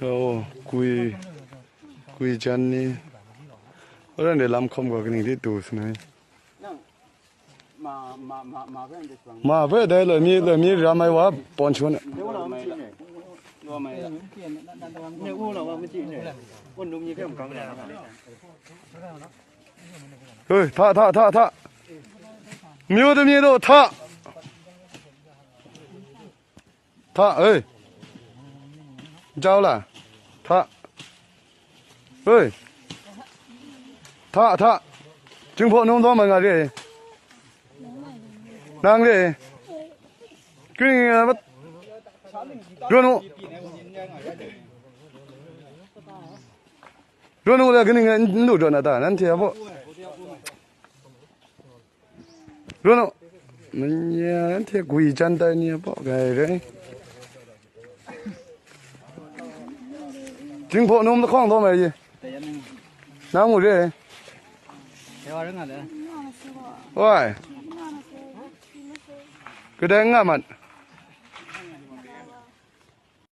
ໂອ້ ກຸຍ ກຸຍຈັນນີ້ ໂອ້ ນັ້ນໄດ້ລຳຄອມກວ່າກະນິງທີ່ຕູສະໜ້ອຍ ມາ ມາ ມາ ມາເພິ່ນໄດ້ຟັງ ມາເພິ່ນໄດ້ເລີຍ ມີເລີຍ ມີລຳໄມ້ວ່າປອນຊວນ ເຮີ້ຍ ທະ ທະ ທະ ທະ ມິວຕະມີໂດ ທະ ທະ ເອີຍ ເຈົ້າລະ ທະ ເອີຍ ທະ ທະ ຈຶ່ງໂພະນຸ່ມໂທມາງາເດ ນາງເດ ກຶ່ງ ເອີ ເດືອນໂອ ເດືອນໂອ ເດືອນໂອ ກຶ່ງ ເອີ ດູດວນອາຕາ ນັ້ນເທຍໂພະ Runo, manya, te kui chan ta ni po, kai re. Jing po num khong to mai ji. Na mu re. Wai. Ke dai nga mat.